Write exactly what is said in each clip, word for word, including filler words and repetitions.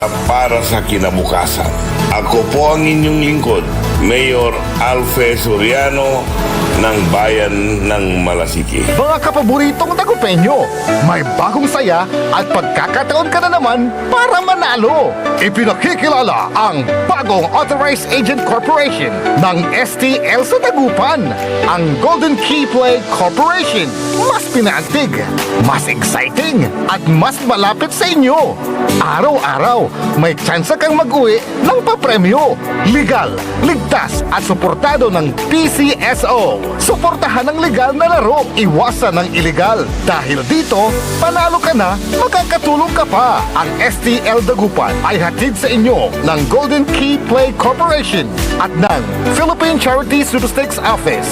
para sa kinabukasan. Ako po ang inyong lingkod, Mayor Alfe Soriano ng Bayan ng Malasiqui. Mga kapaboritong Dagupeño, may bagong saya at pagkakataon ka na naman para manalo. Ipinakikilala ang bagong Authorized Agent Corporation ng S T L sa Dagupan, ang Golden Key Play Corporation. Mas pinaantig, mas exciting, at mas malapit sa inyo. Araw-araw, may tsansa kang mag-uwi ng papremyo. Legal, ligtas, at suportado ng P C S O. Suportahan ang legal na laro, iwasan ang iligal. Dahil dito, panalo ka na, makakatulong ka pa. Ang S T L Dagupan ay hatid sa inyo ng Golden Key Play Corporation at ng Philippine Charity Sweepstakes Office.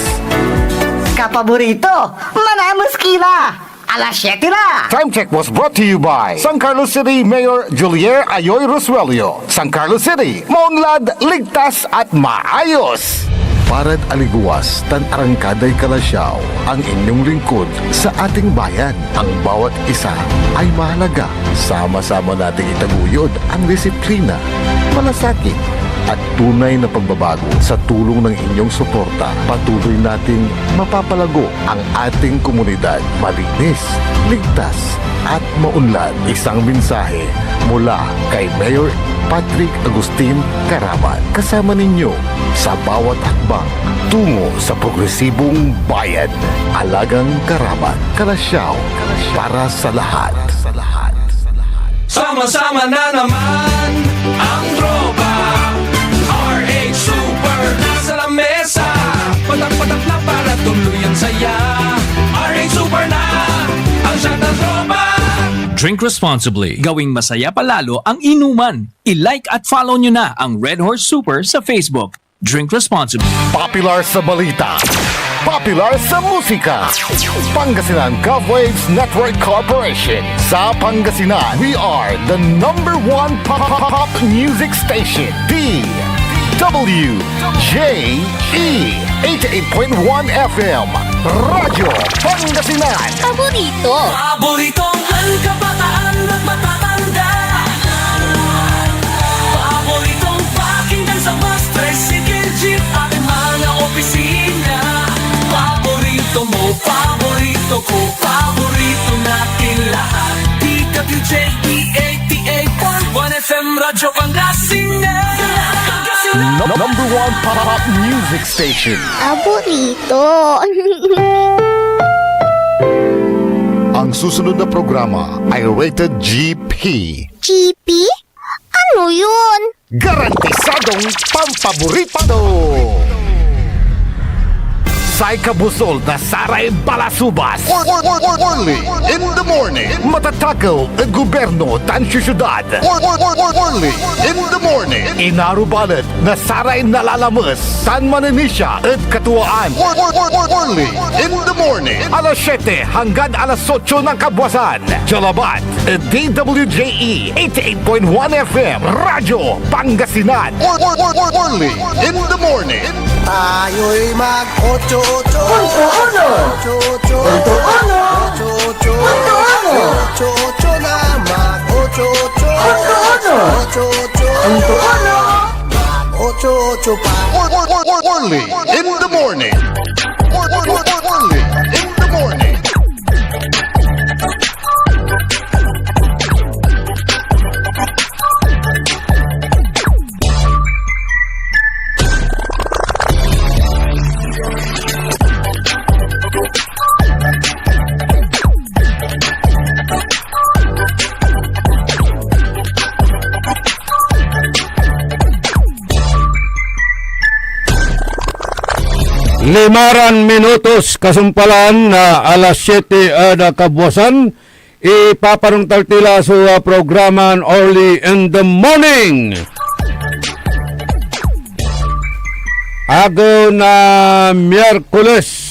Kapaborito, manamos kila! Alas siyete na! Time check was brought to you by San Carlos City Mayor Julier Ayoy Rosuelio. San Carlos City, maunlad, ligtas at maayos! Parad aligewas tan arangkaday kalasyaw, ang inyong lingkod sa ating bayan. Ang bawat isa ay mahalaga. Sama-sama nating itaguyod ang disiplina, malasakit, at tunay na pagbabago. Sa tulong ng inyong suporta, patuloy nating mapapalago ang ating komunidad. Malinis, ligtas, at maunlad. Isang mensahe mula kay Mayor Patrick Agustin Caraman. Kasama ninyo sa bawat hakbang tungo sa progresibong bayan. Alagang Caraman, kalasyaw para sa lahat. Sama-sama na naman ang tropa. R H Super nasa lamesa. Patak-patak na para tuloy ang saya. R H Super na ang shot ng tropa. Drink responsibly. Gawing masaya pa lalo ang inuman. I-like at follow nyo na ang Red Horse Super sa Facebook. Drink responsibly. Popular sa balita. Popular sa musika. Pangasinan Gov Waves Network Corporation. Sa Pangasinan, we are the number one pop, pop, pop music station. D W J E eighty-eight point one F M. Radyo Pangasinan. Paborito. Paboritong kabataan at matatanda. Paboritong pakinggan sa bus, tricycle, jeep, at mga opisina. Paborito mo, paborito ko, paborito natin lahat. D W J E eighty-eight point one F M Radyo Pangasinan. No-, number one pop music station. Paborito. Ang susunod na programa ay rated G P. G P? Ano yun? Garantisadong pampaborito! Say kabusol na saray balasubas. Or, or, or, or, Orly in the morning. Matatakew ed gobyerno tan siyudad. Or, or, or, or, Orly in the morning. Inarubalet na saray nalalames tan manenisia ed katuaan. Or, or, or, or, Orly in the morning. Alas siyete hanggan alas otso ng kabwasan. Jalabat ed D W J E eighty-eight point one F M, Radyo Pangasinan. Or, or, or, or, Orly in the morning. Tayo'y mag-ocho-ocho. Punto uno. Ocho-ocho. Punto uno. Ocho-ocho. Punto uno. Ocho-ocho na, mag-ocho-ocho. Punto uno. Ocho-ocho. Punto uno. Mag-ocho-ocho pa. Or, or, or, or, Orly in the morning. Or, or, or, or, Orly in the morning. Limaran minutos kasumpalan na alas siyete ed kabwasan, ipaparongtal ti la so, ah, programan Orly in the Morning. Agew na Miyerkules.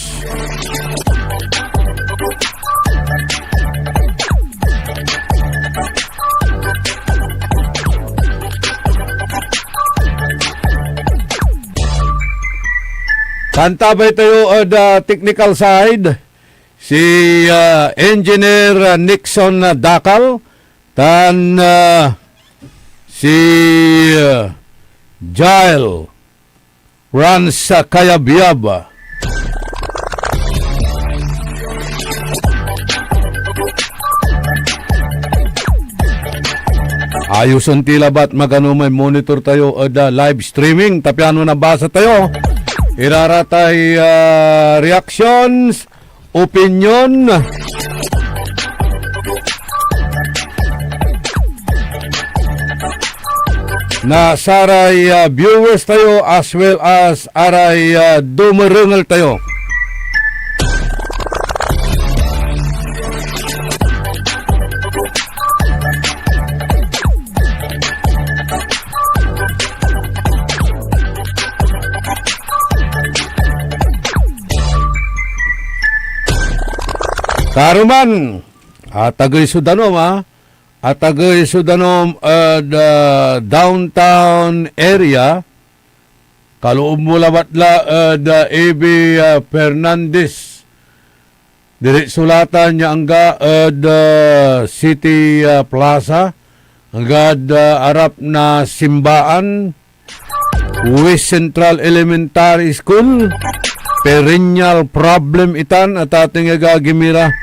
Kantabay tayo ed, ah, technical side, si, ah, Engineer, ah, Nixon, ah, Dacal, tan, ah, si, uh, Jael Ransa Kayabyab. Ayosen ti labat, magano may monitor tayo ed, ah, live streaming, ta piano nabasa tayo. Iraratay, ah, reactions, opinyon na saray, ah, viewers tayo as well as aray, ah, dumerengel tayo. Karuman, atagey so danum, ah. Atagey so danum ed, ah, downtown area. Kaloob mo labat la ed, ah, A B, ah, Fernandez. Diri sulatan ya angga ed, ah, City, ah, Plaza, anggad, ah, arap na simbaan, West Central Elementary School. Perennial problem itan, atateng ya agagi mi ra.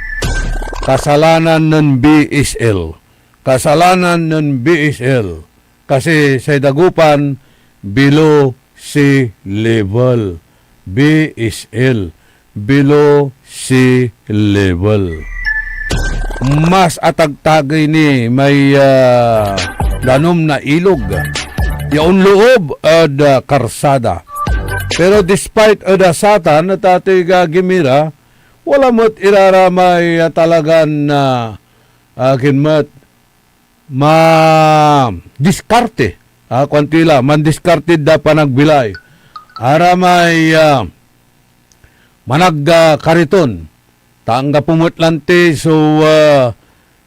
Kasalanan nen B S L. Kasalanan nen B S L. Kasi say Dagupan, below sea level. B S L, below sea level. Mas atagtagey ni may, ah, danum na ilog ya onloob ed, ah, karsada. Pero despite ed, ah, satan, atateng ya agagi mi ra, wala met iraramay, ah, talagan, ah, akin met, mandiskarte. Ah, kuanto ila, mandiskarte da panagbilay. Aramay, ah, manag, ah, kariton. Ta anggapo met lanti so, ah,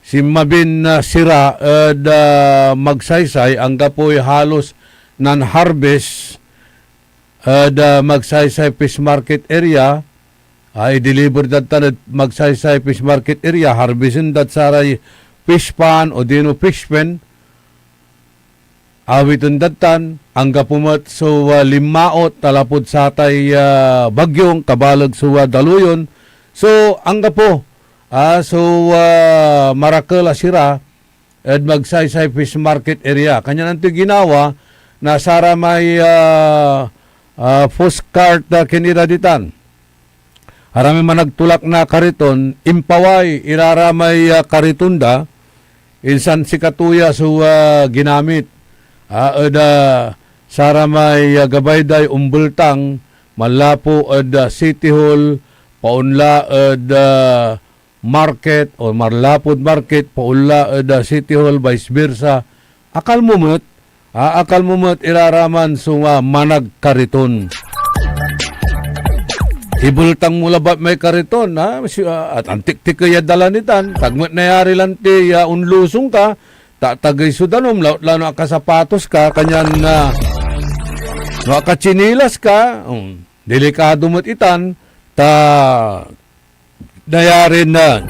sinmabin, ah, sira ed, ah, Magsaysay, anggapoy halos nan-harvest ed, ah, Magsaysay Fish Market area, ah, i-deliver dad tan ed Magsaysay Fish Market area, harvest-en dad saray fish pond odino fish pen, awiten dad tan, anggapo met so, ah, linmaot, ta lapud satay, ah, bagyo, kabaleg so, ah, daluyon. So, anggapo, ah, so, ah, marakel a sira, ed Magsaysay Fish Market area. Kanyan antoy ginawa na saramay, ah, ah, Coast Guard, ah, ken ira ditan? Aramay managtulak na kariton, impaway iraramay, ah, kariton da, insan sikato ya so, ah, ginamit, ah, ed, ah, saramay, ah, gabay day ombeltang manlapu ed, ah, City Hall, paonla ed, ah, market o manlapud market, paonla ed, ah, City Hall, vice versa. Akal mo met, ah, akal mo met iraraman so, ah, managkariton. Ibeltang mo labat may kariton, ah, si, ah, at antiktikey ya dala nitan, tagmet nayari lanti ya onlusong ka, tatagey so danum, laut la no akasapatos ka, kanyan, ah, no akatsinilas ka, um, delikado met itan, ta nayarin, ah,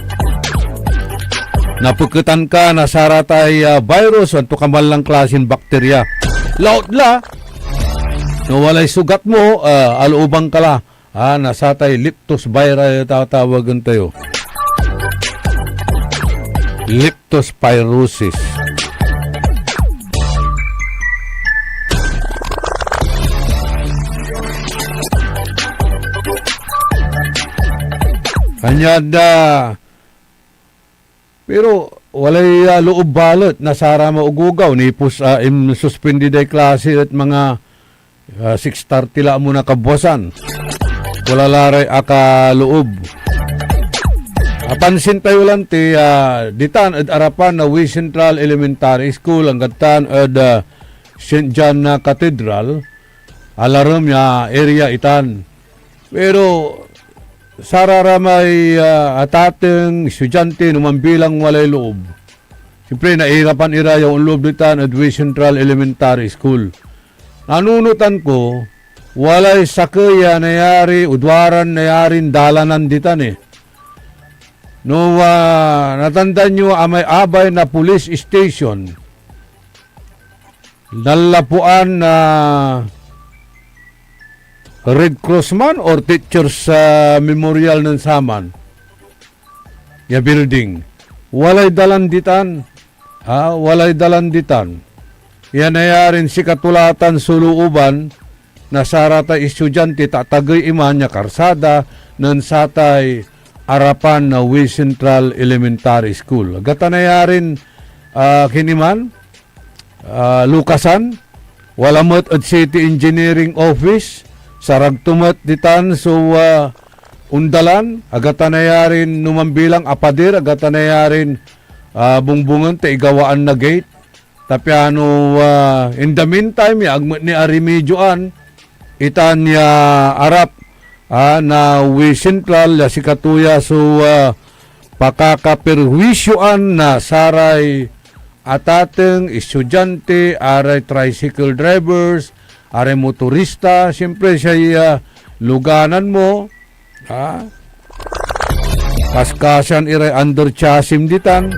napeketan ka na saratay, ah, virus, anto ka man lang klasin bakterya. Laut la, no walay sugat mo, ah, alooban ka la, ah, na satay leptospira ya tatawagen tayo. Leptospirosis. Kanyad, ah, pero walay, ah, loob balet na saramay ogogaw, nipos, ah, insuspindi day klase et mga, ah, six thirty la mo na kabwasan. Wala la ray akaloob. Apansin tayo lanti, ah, ditan ed arapan na West Central Elementary School, anggad tan ed, ah, Saint John, ah, Cathedral, alarm ya area itan. Pero sararamay, ah, atateng, estudyante, no manbilang walay loob. Siyempre, nairapan ira ya onloob ditan ed West Central Elementary School. Nanunotan ko, walay sakey ya nayari o duaran nayarin dalanan ditan eh. No, ah, natandaan nyo, amay abay na police station, Nanlapuan na Red Cross man or Teachers, ah, Memorial nen saman ya building. Walay dalan ditan, ha? Walay dalan ditan. Ya nayarin sikatulatan so looban na saratay estudyante, ta atagey iman ya karsada nen satay arapan na West Central Elementary School. Agata nayarin, ah, kiniman, ah, lukasan, wala met ed City Engineering Office, sarag to met ditan so, ah, ondalan, agata nayarin no mambilang a pader, agata nayarin, ah, bungbungen ta igawaan na gate. Ta piano, ah, in the meantime, ya ag met ni arimidyoan, itan ya arap, ah, na West Central, ya sikato ya so, ah, pakakaperwisyoan na saray atateng, estudyante, aray tricycle drivers, aray motorista, siyempre, siyay, ah, luganan mo, ah, kaskasian iray under chassis ditan.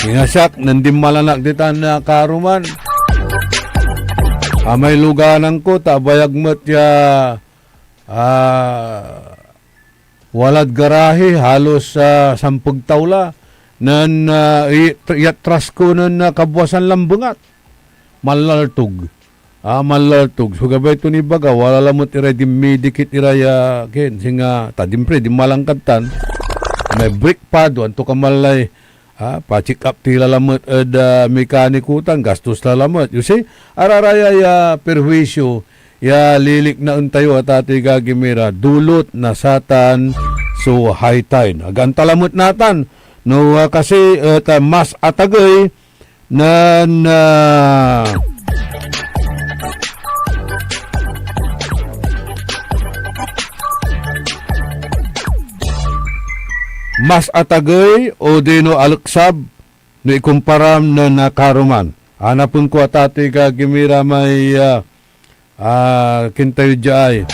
Inga siak, nen dinmalan ak ditan na karuman. Amay luganan ko, ta abayag met ya, ah, walad garahe, halos, ah, sampeg taw la. Nen, ah, i-, iatras ko nen, ah, kabuasan lambengat. Manlaltog. Ah, manlaltog. So, gabay ton ibaga, wala lamet iray dinmidikit iray, ah, ken, singa, ta dimpre, dinmalan kad tan. May brake pad, anto ka man lay, ah, pa-check up ti la lamet ed, ah, mekaniko tan, gastos la lamet. You see, ararayay, ah, perwisyo, ya liliknaen tayo, atatey gagimira, dulot na satan so high tide. Aganta lamet natan, no, ah, kasi, et, ah, mas atagey, nen, ah, mas atagey odino aleksab no ikumparam nen, ah, karuman. Anapen ko, atatey gagimira may, ah, Ah, kintayo diay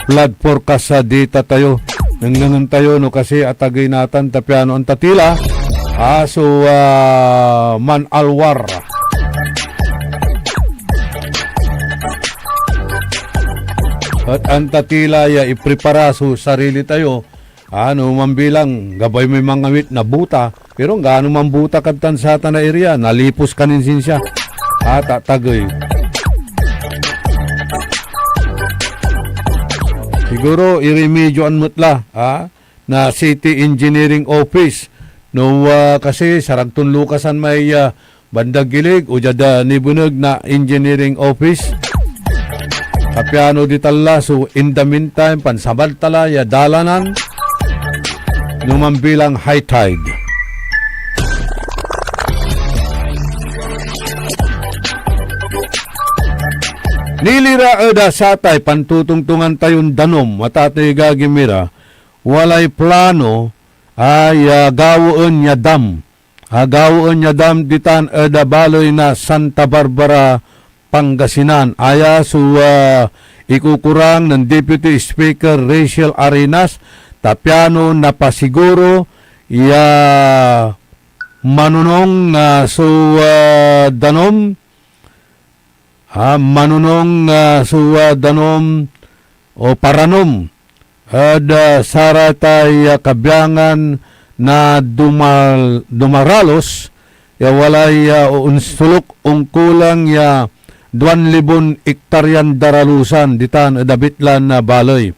flood forecast sa data tayo. Nengnengen tayo no kasi atagey natan ta piano anta tila. Ah, so, ah, manalwar. Et anta tila ya iprepara so sarili tayo. Ano, mambilang, gabay moy mangawit na buta, pero anggan no mambuta kad tan satan a area, nalipos ka nin sinsia. Ah, tatagey. Siguro, iremedyoan met la, ah, na City Engineering Office. No, ah, kasi, sarag ton lukasan may, ah, bandag gilig, o diad, ah, nibeneg na engineering office. Kapiano di tala, so, in the meantime, pansamantala ya dalanan no mambilang high tide. Nilira ed, ah, satay pantotongtongan tayon danom, atatey gagimira, walay plano, ah, ya gawaen ya dam. Ah, gawaen ya dam ditan ed, ah, baley na Santa Barbara, Pangasinan. Aya so, ah, ikukurang nen Deputy Speaker Rachel Arenas, ta piano napasiguro ya manonong, ah, so, ah, danom, ah, manonong, ah, so, ah, danom o paranom ed, ah, saratay, ah, kabiangan na dumal-, dumaralos ya walay, ah, onsolok, onkulang ya duan libon ektaryan daralusan ditan ed abitlan na baley.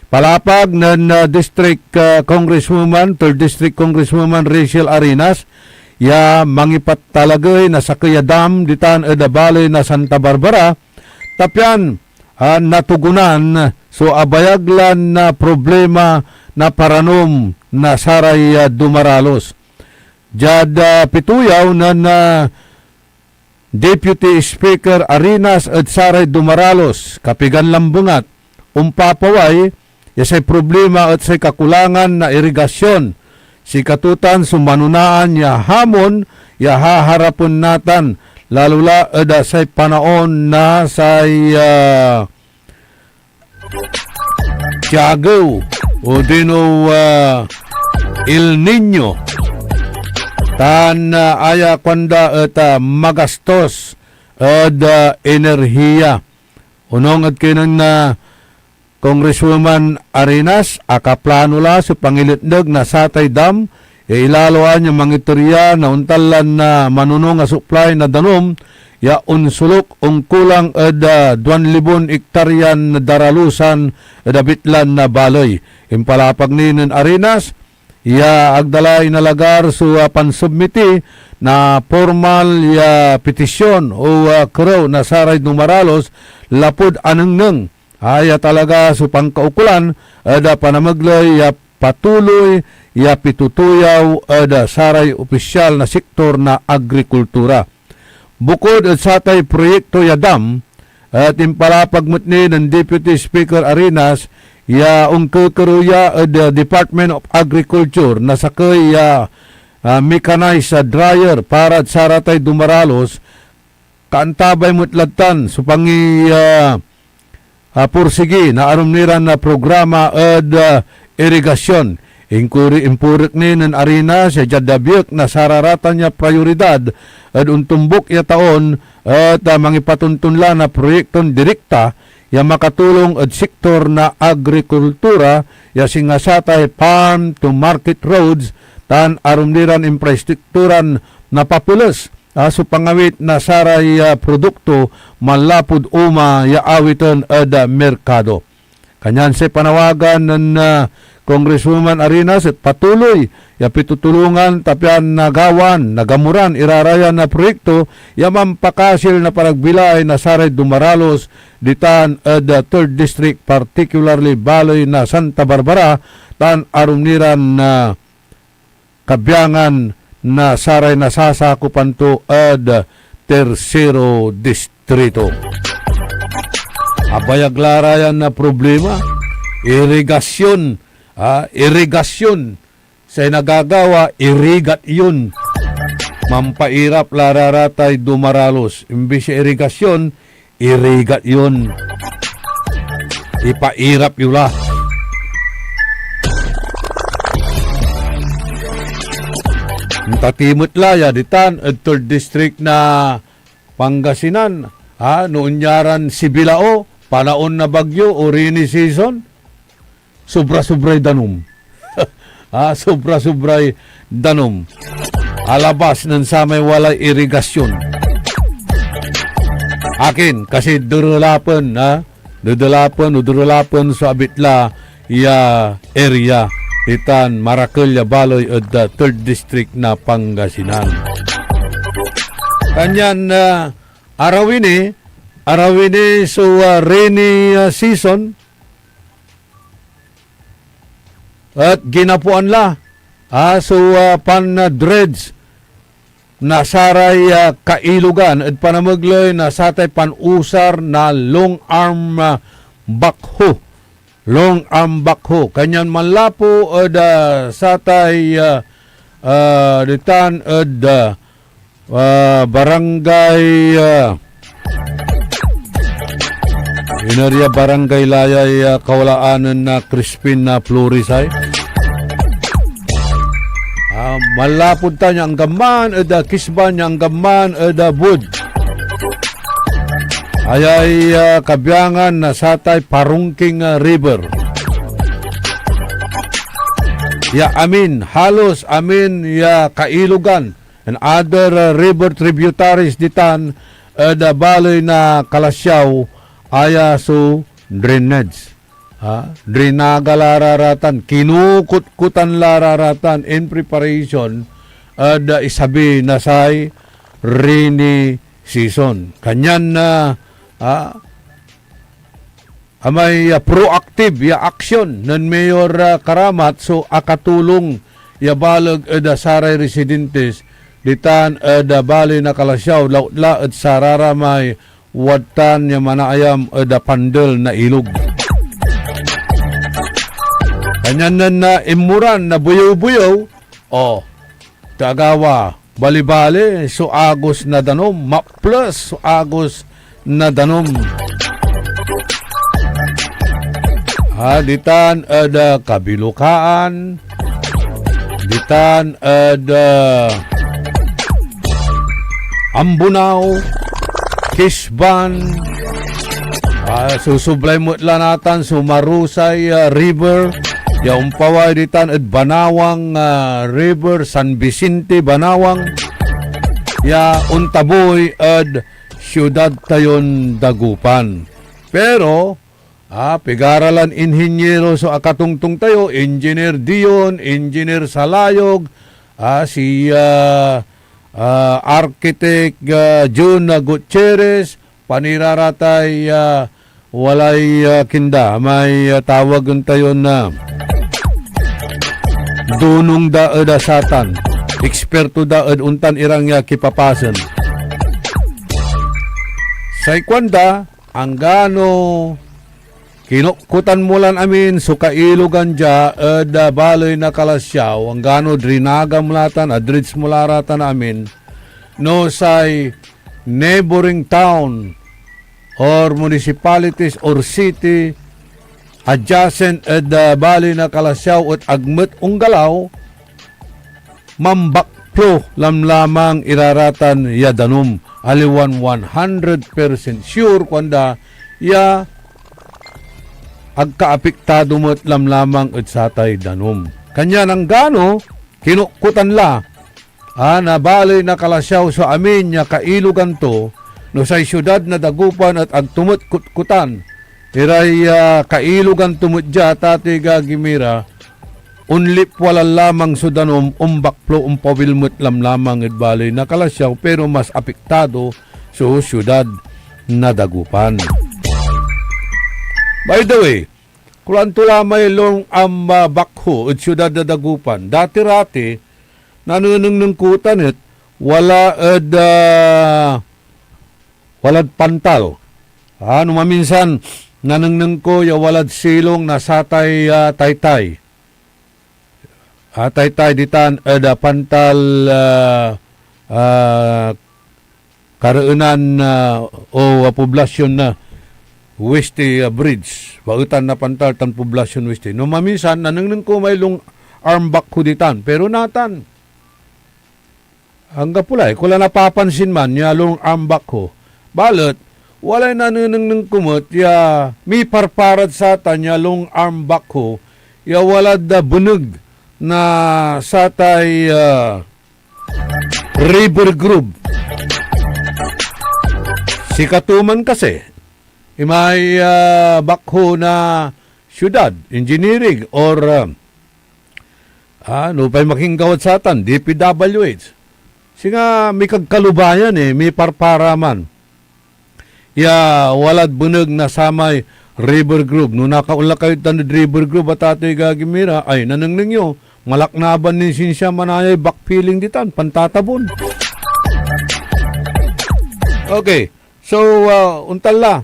Palapag nen, ah, District, ah, Congresswoman, Third District Congresswoman Rachel Arenas, ya mangipatalagey na sakey a dam ditan ed baley na Santa Barbara, ta pian, ah, natugunan so abayag lan, ah, problema na paranom na saray, ah, dumaralos. Diad, ah, pituyaw nen, ah, Deputy Speaker Arenas ed saray dumaralos, kapigan lambengat, ompapaway ya say problema et say kakulangan na irigasyon. Sikato tan so manonaan ya hamon ya haharapen natan, lalo la ed, ah, say panaon na say, ah, tiagew odino, ah, El Niño. Tan, ah, aya kuanda et, ah, magastos ed, ah, enerhiya. Onung ed kinen, ah, Congresswoman Arenas, akaplano la so pangiletneg na satay dam ya ilaloan ya mangiter ya na ontan lan, ah, manonong a suplay na danum ya onsolok onkulang ed, ah, duan libon ektaryan daralusan ed abitlan na baley. Impalapag ni nen Arenas, ya ag da la inalagar so, ah, pansubmiti na pormal ya petisyon o, ah, kerew na saray dumaralos lapud anengneng, ah, ya talaga so pankaukolan ed, ah, panamegley ya patuloy ya pitutuyaw ed, ah, saray opisyal na sektor na agrikultura. Bukod ed satay proyekto ya dam, et impalapag met ni nen Deputy Speaker Arenas ya onkekerew ya ed, ah, Department of Agriculture na sakey ya, ah, mechanized, ah, dryer para ed saratay dumaralos, kaantabay met lad tan so pangi-, ah, ah, porsigi na arum ni ran, ah, programa ed, ah, irigasyon. Inkuri-, impurek ni nen Arenas ya diad biek na sararatan ya prayoridad ed ontombok ya taon et, ah, mangipatonton la na proyekton direkta ya makatulong ed sektor na agrikultura ya singa satay farm to market roads tan arum ni ran infrastrukturan napapeles, ah, so pangawit na saray, ah, produkto manlapud uma ya awiten ed, ah, merkado. Kanyan say panawagan nen, ah, Congresswoman Arenas et patuloy ya pitutulongan ta pian nagawaan, nagamuran ira ra yan a proyekto ya mampakasil na panagbilay na saray dumaralos ditan ed, ah, Third District, particularly baley na Santa Barbara tan arum ni ran, ah, kabiangan na saray nasasakopan to ed Tersero Distrito. Abayag la ra yan na problema, irigasyon, ah, irigasyon. Say nagagawa, irigat yon. Mampairap la ra ratay dumaralos. Imbis ya irigasyon, irigat yon. Ipairap yo la. Ontati met la ya ditan ed Third District na Pangasinan, ha, no onyaran sibilao, panaon na bagyo o rainy season, sobra-sobray danum. Ah, sobra-sobray danum. Alabas nen samay walay irigasyon. Akin, kasi derelapen, ha? Dedelapen o derelapen so abit la ya area itan marakel ya baley ed, ah, Third District na Pangasinan. Kanyan, ah, arawini, arawini so, ah, rainy, ah, season, et ginapoan la, ah, so, ah, pan-, ah, dredge na saray, ah, kailogan ed panamegley na satay panusar na long arm, ah, backhoe. Long arm backhoe. Kanyan manlapu ed, ah, satay, ah, ah, ditan ed, ah, ah, barangay, ah, iner ya barangay la yay, ah, kawalaen nen, ah, Crispin na Flores ay. Ah, manlapud tan ya anggaman ed, ah, Kisban, ya anggaman ed, ah, Bud. Ayay, ah, kabiangan na satay Parungking, ah, River. Ya amin, halos amin ya kailogan and other, uh, river tributaries ditan ed, uh, baley na Calasiao, aya so drainage. Ha? Drinaga la ra ra tan, kinukutkutan la ra ra tan in preparation ed, uh, isabi na say rainy season. Kanyan, uh, ah, amay, ah, proactive ya aksyon nen Mayor, ah, Karamat so akatulong ya baleg ed, ah, saray residentes ditan ed, ah, baley na Calasiao, lautla ed sararamay wadtan ya manaayam ed, ah, pandel na ilog. Kanyan nen, ah, inmuran na buyew-buyew, oh, tagawa, balibali so agos na danum, maples so agos na danum. Ah, ditan ed, ah, kabilukaan, ditan ed, ah, Ambonao, Kisban, ah, susublay met la natan so Marusay, ah, River, ya ompaway ditan ed Banawang, ah, River, San Vicente, Banawang, ya ontabuy ed siudad tayon Dagupan. Pero, ah, pigara lan inhinyero so akatongtong tayo, Engineer Dion, Engineer Salayog, ah, si, ah, ah, Architect, ah, Jun, ah, Gutierrez, paniraratay, ah, walay, ah, kinda, may, ah, tawagen tayo na dunong da ed, ah, satan. Eksperto da ed ontan iran, ah, kipapasen. Say kuanda, anggano kinukkutan mo lan amin so kailogan dia ed, ah, baley na Calasiao, anggano drinaga mo la tan, adrids mo la ra tan amin, no say neighboring town or municipalities or city adjacent ed, ah, baley na Calasiao et ag met onggalaw, mambakplo lamlamang ira ratan ya danum, aliwan one hundred percent sure, kuanda, ya agka apektado met lamlamang ed satay danum. Kanyan anggano kinukkutan la, ah, na baley na Calasiao so amin ya kailogan to, no say siudad na Dagupan et ag to met kutkutan iray, ah, kailogan to met dia, ta tigagimira, onlipwa lamang so danum, ombakplo, ompawil met lamlamang ed baley na Calasiao, pero mas apektado so siudad na Dagupan. By the way, kulanto la may long arm, ah, backhoe ed siudad na Dagupan. Dati-rati, nanenengneng ko tan et wala ed, ah, walad pantal. Ah, no maminsan, nanengneng ko ya walad silong na satay, ah, taytay. Ah, taytay ditan ed, ah, pantal, ah, ah, kareenan, ah, o, ah, poblasyon na Weste, ah, Bridge. Baetan na pantal tan poblasyon Weste. No maminsan, nanengneng ko may long arm backhoe ditan. Pero natan, anggapo la, eh, ko la napapansin man ya long arm backhoe. Balet, walay nanenengneng ko met ya miparparad satan ya long arm backhoe ya walad, ah, beneg na satay, ah, River Grove. Sikato man kasi, imay, ah, backhoe na siudad, engineering, or, ah, Ah, no pay makinkawad satan, D P W H. Singa mikagkalubayan, eh, miparpara man. Ya walad beneg na samay River Grove. No nakaon la kayo tan ed River Grove, a tatay gagimira, ay, nanengneng yo, malaknaban nin sinsia manayay backfilling ditan, pantatabon. Okay. So, ah, ontan la.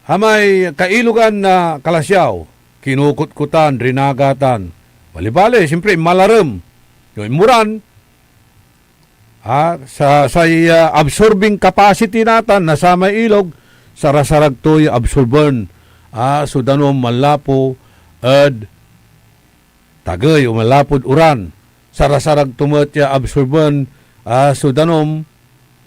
Amay kailogan na Calasiao, kinukutkutan, drinagatan. Balibali, siyempre, malarem. Yung inmuran, ah, sa, say, ah, absorbing capacity natan na samay ilog, sarasarag toy absorbern. Ah, so danum manlapu ed tagey o manlapud uran. Sarasarag to met ya absorben, ah, so danum,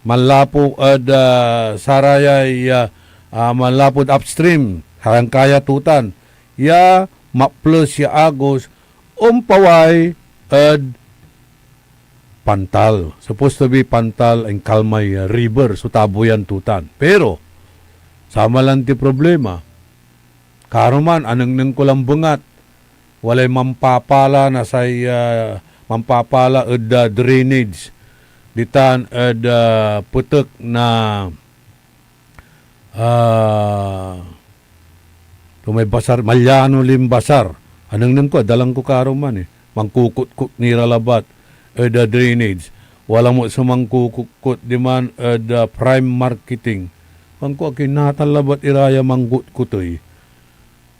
manlapu ed, ah, sarayay, ah, ah, manlapud upstream, sarang kaya tutan, ya maples ya agos, ompaway ed pantal. Supposed to be pantal and kalmay, ah, river, so tabuyan tutan. Pero, sama lan ti problema, karuman, anengneng ko lan bengat, walay mampapala na say, ah, mampapala ed, ah, drainage ditan ed, ah, petek na, ah, to may Basar, Maliano Limbasar. Anengneng ko, dalan ko karuman, eh. Mankukutkot ni ra labat ed, ah, drainage. Wala met so mankukutkot diman ed, ah, Prime Marketing. Kuanko, akin natan labat ira ya mankutkot ey.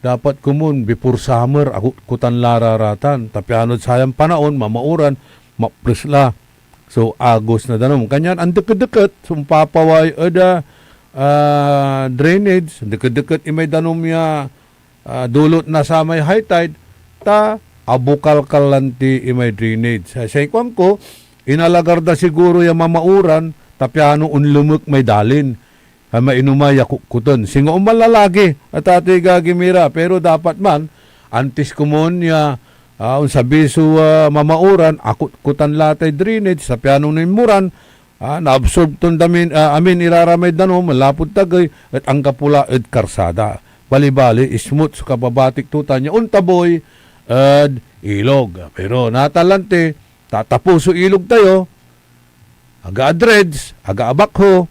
Dapat komun, before summer, akutkutan la ra ratan. Ta pianod sayan panaon, mamauran, maples la. So, agos na danum. Kanyan, andeket-deket, so, ompapaway ed, ah, ah, drainage, andeket-deket imay danum ya, ah, dolot na samay high tide, ta abukalkal lanti imay drainage. Say, say kuanko, Inalagar da siguro ya mamaoran, ta piano onlemek may dalin, a mainomay a kutkoten. Singa onman la lagi, a tatay gagi mi ra, pero dapat man, antis komon ya, ah, onsabi so, ah, mamaoran, akutkotan la tay drainage, ta piano no inmuran, ah, naabsorb ton damin, ah, amin iraramay danom, manlapud tagey, et anggapo la ed karsada. Balibali, smooth so kababatik to, tan ya ontaboy ed ilog. Pero natan lanti, tatapo so ilog tayo, aga a dredge, aga a backhoe,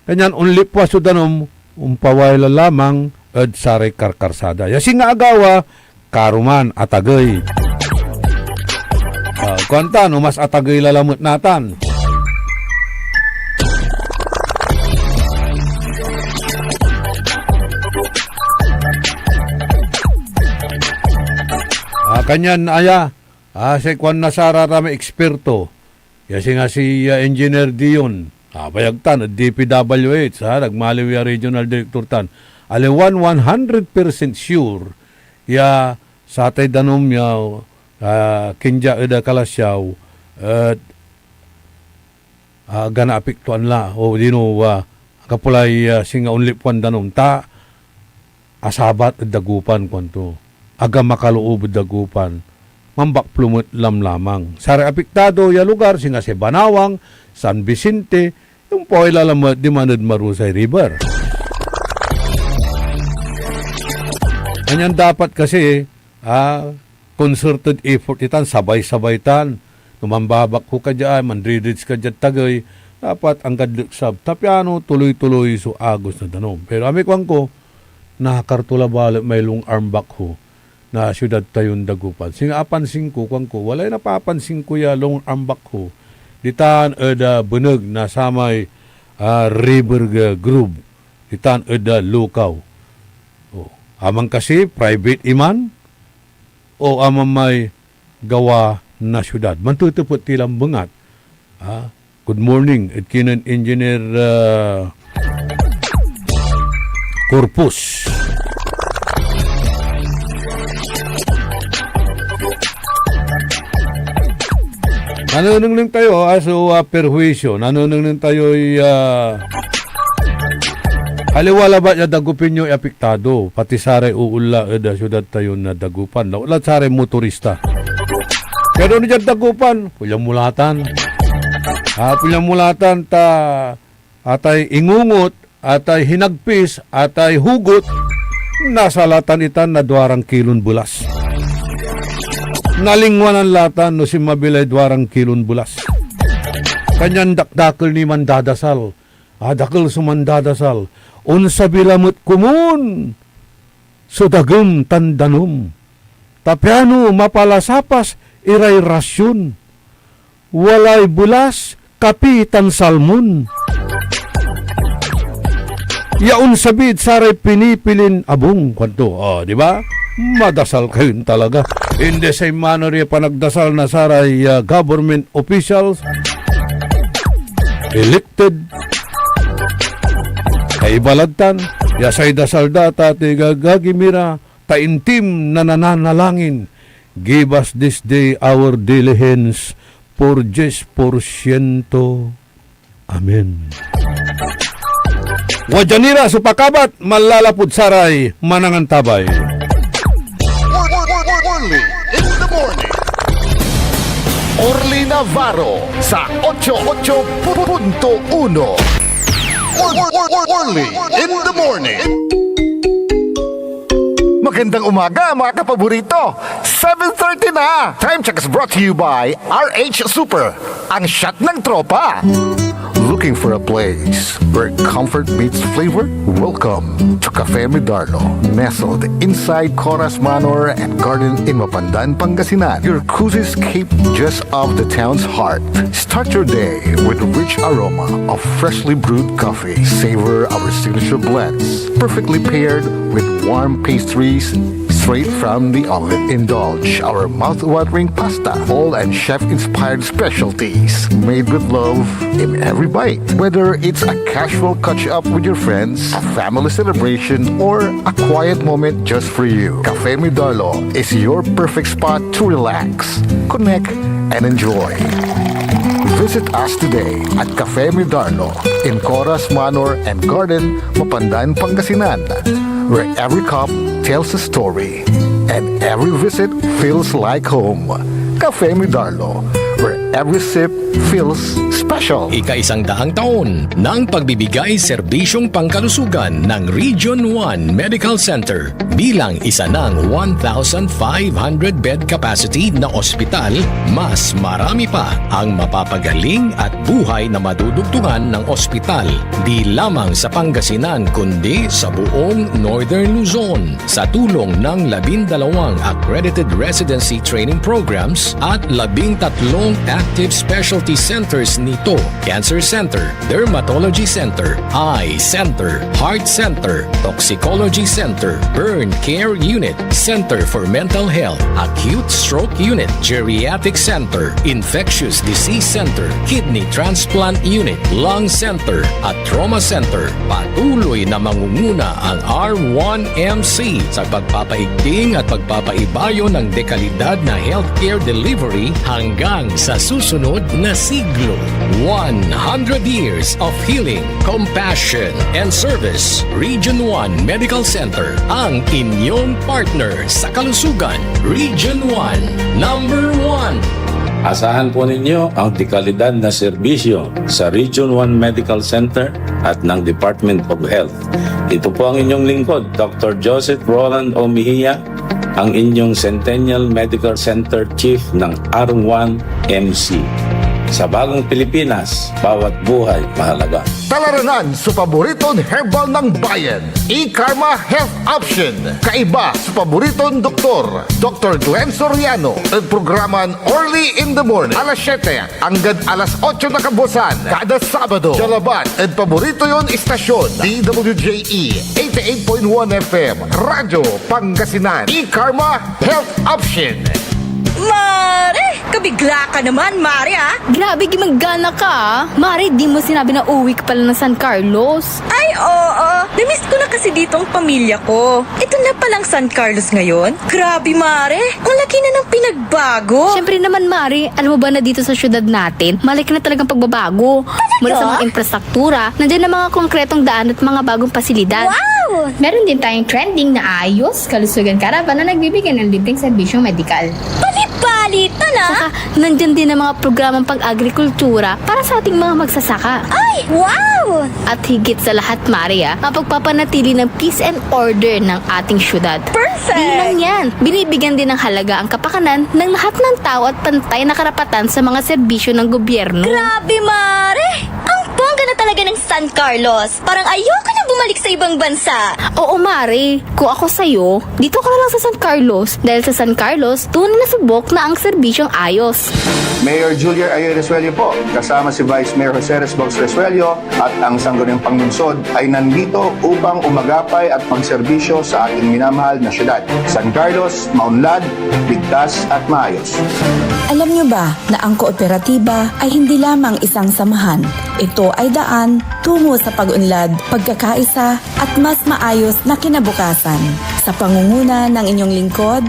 kanyan onlipwas so danom, ompaway la lamang ed saray karkarsada. Ya singa agawa, karuman, atagey. Ah, kuanta, no mas atagey la lamet natan. Ah, kanyan aya, ah, say kuan na sararamay eksperto, ya singa si, ah, Engineer Dion, ah, bayag tan ed D P W H, ha, nagmaliw ya regional director tan. Aliwan one hundred percent sure ya satay danom ya, ah, kindia ed Calasiao, et, ah, gana apektuan la, o dino, ah, kapulay, ah, singa onlipwan danom, ta asabat ed Dagupan, kuanto. Aga makaloob ed Dagupan, mambakplo met lamlamang. Saray apektado ya lugar, singa si Banawang, San Vicente, ompaway la lamet diman ed Marusay River. Kanyan dapat kasi, ah, concerted effort itan, sabay-sabay tan. No mambabakhoe ka dia, mandridridge ka diad tagey, dapat anggad leksab, ta piano tuloy-tuloy so agos na danom. Pero amay kuanko, nakar to la balet may long arm backhoe na siudad tayon Dagupan. Singa apansin ko, kuanko, walay napapansin ko ya long arm backhoe ditan ed, ah, beneg na samay, ah, river, ah, groove, ditan ed, ah, Lucao. Oh, aman kasi private iman o aman may gawa na siudad? Mantetepet ti lan bengat. Ah, good morning ed kinen Engineer, ah, Corpus. Nanenengneng tayo, ah, so, ah, perhuisyo. Nanenengneng tayoy, ah, aliwa labat ya Dagupeño ya apektado, pati saray uunla ed, ah, siudad tayon, ah, Dagupan. Lautlad saray motorista. Pero no diad Dagupan, pulyamulatan. Ah, pulyamulatan ta atay ingungot, atay hinagpis, atay hugot, nasalatan itan na duaran kilon belas. Nalingwanan la tan no sinmabi lay duaran kilon belas. Kanyan dakdakel ni mandadasal. Ah, dakel so mandadasal. Onsabi lamet komun so dagem tan danum. Ta piano mapalasapas iray rasion. Walay belas, kapi, tan salmon. Ya onsabid saray pinipilin abung, kuanto. Oh, di ba? Madasal kayon talaga. In the same manner ya panagdasal na saray, ah, government officials, elected, kaiba lad tan, ya say dasal da, ta tigagagi mi ra, ta intim na nananalangin, "Give us this day our daily hens, por dies por siento." Amen. Wadya ni ra so pakabat, manlalapud saray manangantabay. Orly in the morning. Orly Navarro sa ocho ocho punto uno. Orly in the morning. Magandang umaga, mga kapaborito. Seven thirty na. Time check is brought to you by R H Super, ang shot ng tropa. Looking for a place where comfort meets flavor? Welcome to Cafe Midarlo, nestled inside Coras Manor and Garden in Mapandan, Pangasinan. Your cozy escape just off the town's heart. Start your day with rich aroma of freshly brewed coffee. Savor our signature blends, perfectly paired with warm pastries straight from the oven. Indulge our mouth-watering pasta, bowl and chef-inspired specialties, made with love in every bite. Whether it's a casual catch-up with your friends, a family celebration, or a quiet moment just for you, Cafe Midarlo is your perfect spot to relax, connect, and enjoy. Visit us today at Cafe Midarlo in Coras Manor and Garden, Mapandan, Pangasinan, where every cup tells a story and every visit feels like home. Cafe Midarlo, where every sip feels special. Ikaisang daang taon ng pagbibigay serbisyong pangkalusugan ng Region one Medical Center. Bilang isa ng one thousand five hundred bed capacity na ospital, mas marami pa ang mapapagaling at buhay na madudugtungan ng ospital, di lamang sa Pangasinan kundi sa buong Northern Luzon. Sa tulong ng labindalawang accredited residency training programs at labing tatlong active specialty centers nito, Cancer Center, Dermatology Center, Eye Center, Heart Center, Toxicology Center, Burn Care Unit, Center for Mental Health, Acute Stroke Unit, Geriatric Center, Infectious Disease Center, Kidney Transplant Unit, Lung Center, at Trauma Center. Patuloy na mangunguna ang R one M C sa pagpapaigting at pagpapaibayo ng dekalidad na healthcare delivery hanggang sa susunod na siglo. One hundred years of healing, compassion, and service. Region one Medical Center, ang inyong partner sa kalusugan. Region one, number one. Asahan po ninyo ang dekalidad na serbisyo sa Region one Medical Center at ng Department of Health. Ito po ang inyong lingkod, Doctor Joseph Roland O. Mejia, ang inyong Centennial Medical Center Chief ng R one M C. Sa bagong Pilipinas, bawat buhay mahalaga. Talaranan so paboriton herbal ng bayan, E-Karma Health Option. Kaiba so paboriton doktor, Doctor Glenn Soriano, ed programan Early in the Morning, alas siete anggad alas otso na kabuasan, kada Sabado. Dia labat ed paborito yon istasyon, D W J E eighty-eight point one F M, Radyo Pangasinan. E-Karma Health Option. Mare! Kabigla ka naman, Mare, ah! Grabe, gimanggana ka, ah! Mare, di mo sinabi na uwi ka pala ng San Carlos. Ay, oo. Namiss ko na kasi dito ang pamilya ko. Ito na palang San Carlos ngayon. Grabe, Mare. Ang laki na ng pinagbago. Siyempre naman, Mare. Alam mo ba na dito sa syudad natin, malaki na talagang pagbabago. Talaga? Mula sa mga infrastruktura, nandiyan na mga konkretong daan at mga bagong pasilidad. Wow! Meron din tayong trending na Ayos Kalusugan Caravan na nagbibigay ng libreng serbisyong medikal. Bali-bali, tala! Saka, nandyan din ang mga programang pag-agrikultura para sa ating mga magsasaka. Ay, wow! At higit sa lahat, Mare, ah, ang pagpapanatili ng peace and order ng ating syudad. Perfect! Di lang yan, binibigyan din ng halaga ang kapakanan ng lahat ng tao at pantay na karapatan sa mga serbisyo ng gobyerno. Grabe, Mare! Ang bongga na talaga ng San Carlos! Parang ayoko na bumalik sa ibang bansa! Oo, Mare. Kung ako sa'yo, dito ka na lang sa San Carlos, dahil sa San Carlos, tunay na subok na ang serbisyong ayos. Mayor Julian Ayo Resuello po, kasama si Vice Mayor Jose Resbox Resuello at ang sangguniang panlungsod ay nandito upang umagapay at magserbisyo sa ating minamahal na syudad. San Carlos, maunlad, ligtas at maayos. Alam nyo ba na ang kooperatiba ay hindi lamang isang samahan? Ito ay daan tungo sa pag-unlad, pagkakaisa, at mas maayos na kinabukasan. Sa pangunguna ng inyong lingkod,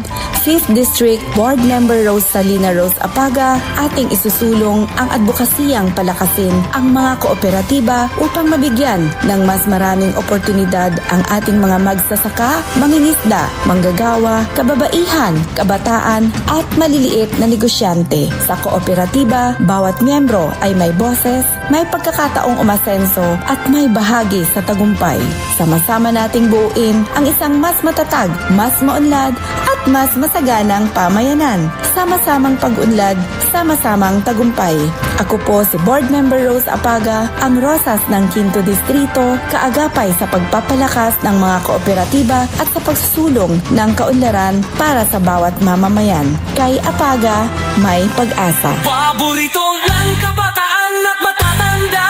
Fifth District Board Member Rose Salina Rose Apaga, ating isusulong ang adbokasiyang palakasin ang mga kooperatiba upang mabigyan ng mas maraming oportunidad ang ating mga magsasaka, mangingisda, manggagawa, kababaihan, kabataan, at maliliit na negosyante. Sa kooperatiba, bawat miyembro ay may boses, may pagkakataong umasenso at may bahagi sa tagumpay. Sama-sama nating buuin ang isang mas matatag, mas maunlad, at mas masaganang pamayanan. Sama-samang pag-unlad, sama-samang tagumpay. Ako po si Board Member Rose Apaga, ang Rosas ng Quinto Distrito, kaagapay sa pagpapalakas ng mga kooperatiba at sa pagsusulong ng kaunlaran para sa bawat mamamayan. Kay Apaga, may pag-asa. Paborito ng kabataan at matatanda.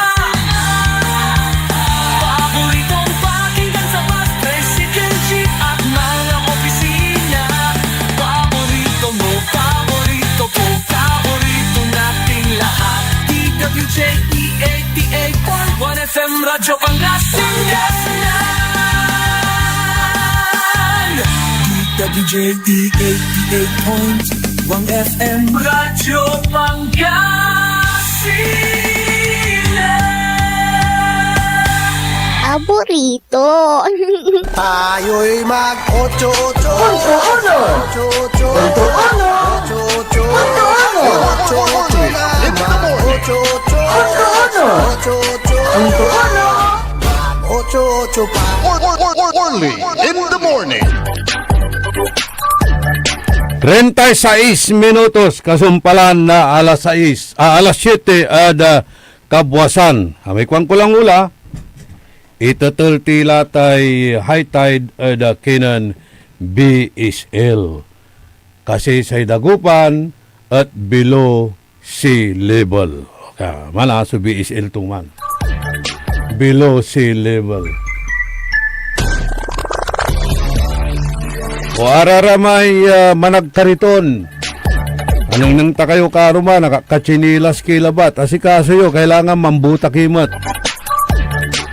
Paboritong pakinggan sa bus, tricycle, jeep at mga opisina. Paborito mo, paborito ko, paborito nating lahat. D W J E eighty-eight point one F M Radyo Pangasinan. D W J E eighty-eight point one F M Radyo Pangasinan. Aburrito. Tayo'y mag-ocho-ocho. Punto uno. Ocho-ocho. Punto uno. Ocho-ocho. Punto uno. Ocho-ocho. Punto uno. Ocho-ocho. Punto uno. Ocho-ocho pa. Early in the morning. Treinta y seis minutos kasumpalan na alas sais, ah, alas siete ed, ah, kabwasan. Amay kuan ko lang ula, itetel ti la tay high tide ed, ah, kinen B S L. Kasi say Dagupan et below sea level. Ka, mala so B S L to man. Below sea level. O araramay, ah, managkariton. Anengneng ta kayo karuman, nakakatsinilas ki labat. Asikaso yo, kailangan mambuta ki met.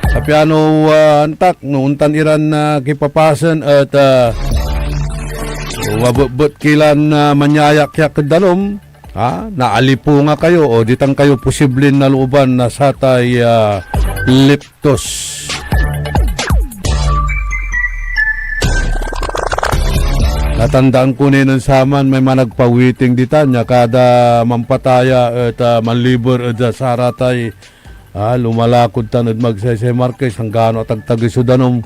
Sa piano, ah, antak, no ontan iran, ah, kipapasen et, ah, mabetbet ki lan, ah, manyayakyak ed danum, ah, naalipunga kayo o ditan kayo posibleng nalooban na satay, ah, leptos. Natandaan ko ni nen saman may managpawiting ditan ya kada manpataya et, ah, manliber ed, ah, saratay, ah, lumalakod tan ed magsaysay Marquez, anggano atagtagey so danum,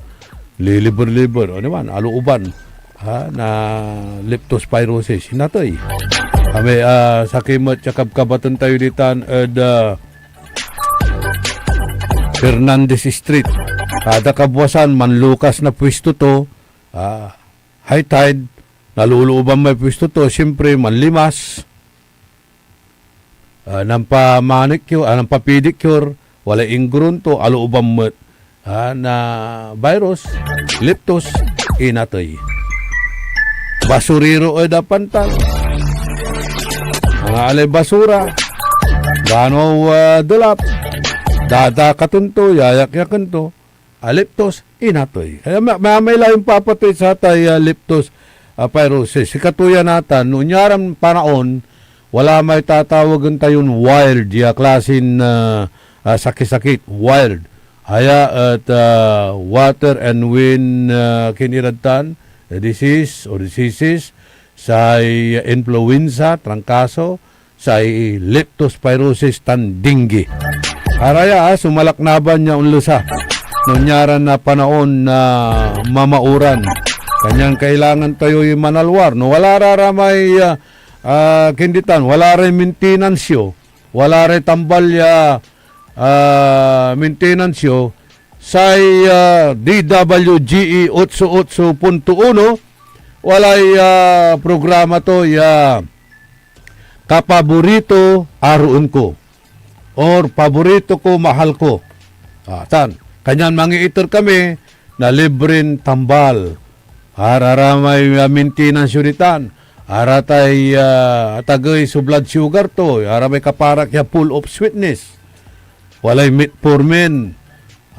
liliber-liber, o, di man, alooban, ah, na leptospirosis, inatey. Amay, ah, sakey met ya kabkabaten tayo ditan ed, ah, Fernandez Street. Kada kabwasan, manlukas na pwesto to, ah, high tide, nalolooban may pwesto to, siyempre, manlimas, ah, nanpa-manicure, ah, nanpa-pedicure, walay ingrunto, alooban met, ah, na virus, leptos, inatey. Basurero ed apantan, mga alay basura, gano, ah, delap, dadakaten to, yayakyaken to, ah, leptos, inatey. Kaya ma-, ma-, may laing papatey sa atay, ah, leptos, ah, pirosis. Sikato ya natan, no onyaran panaon, wala may tatawagen tayon wild ya klasin, ah, ah, sakisakit, wild. Aya et, ah, water and wind, ah, kinirad tan, eh, disease or diseases, say influenza, trangkaso, say leptospirosis tan dengue. Araya, ah, so malaknaban ya onlesa no onyaran na panaon na mamauran. Kanyan kailangan tayoy manalwar. No wala ra ramay, ah, ah, kinditan, wala ray maintenance yo, wala ray tambal ya, ah, maintenance yo, say, ah, D W G E otso otso punto uno, walay, ah, programa to ya Kapaborito Aroen Ko or Paborito Ko, Mahal Ko. Ah, tan, kanyan mangiiter kami na libren tambal. Araramay, ah, maintenance yo ditan. Aratay, ah, atagey so blood sugar to. Aramay kaparak ya full of sweetness. Walay metformin.